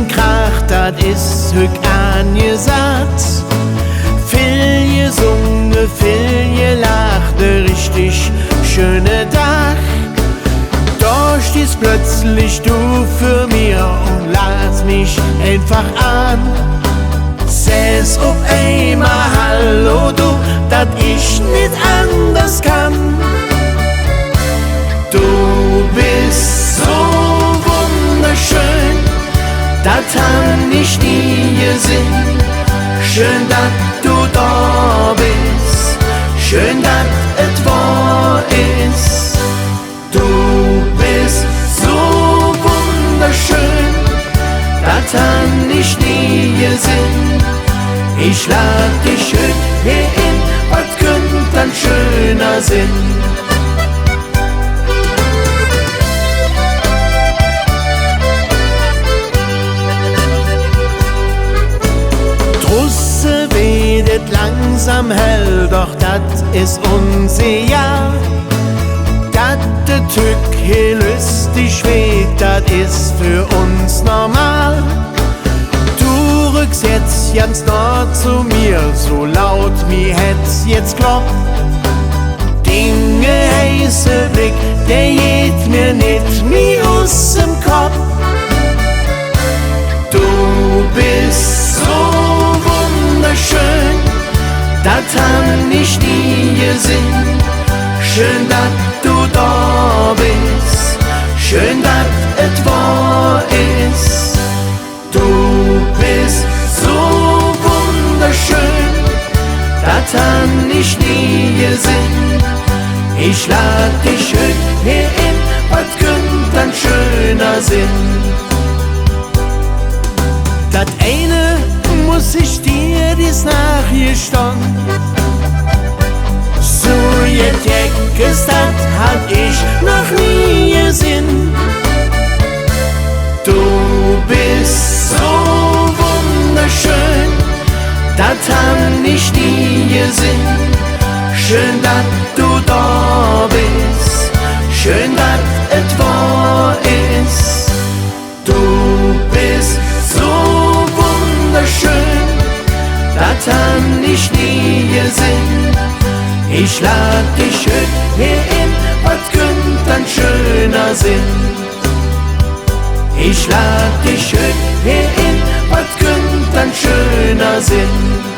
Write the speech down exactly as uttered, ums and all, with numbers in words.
Krach, dat es hügg aangesaht. Vill gesunge, vill gelaach, e richtig schöne Dag. Do stihs plötzlich do för mir un laachs mich einfach aan. Sähs op eimol Hallo, do, dat ich nit anders kann. Do bes su wunderschön, dat han ich nie gesinn. Schön, dat do do bes, schön, dat et wohr es. Do bes su wunderschön, dat han ich nie gesinn. Ich laad dich hügg hee en, wat künnt dann schöner sin? Drusse weed et langsam hell, doch dat es uns egal. Dat et hügg hee löstig weed, dat es för uns normal. Do rücks jetz ganz noh zo mir, su laut mi Hätz jetz klopp. Dinge heiße Bleck, dä geiht mir nit mih us dem Kopp. Do bes su wunderschön, dat han ich nie gesinn. Schön, dat do do bes, schön, dat et wohr es. Do bes su wunderschön, dat han ich nie gesinn. Ich laad dich hügg hee en, wat künnt dann schöner sin? Dat eine muss ich dir dis nachgestonn. Su jet Jeckes, dat han ich noch nie gesinn. Do bes su wunderschön, dat han ich nie gesinn. Schön, dat do do bes, schön, dat et wohr es. Do bes su wunderschön, dat han ich nie gesinn. Ich laad dich hügg hee en, wat künnt dann schöner sin? Ich laad dich hügg hee en, wat künnt dann schöner sin?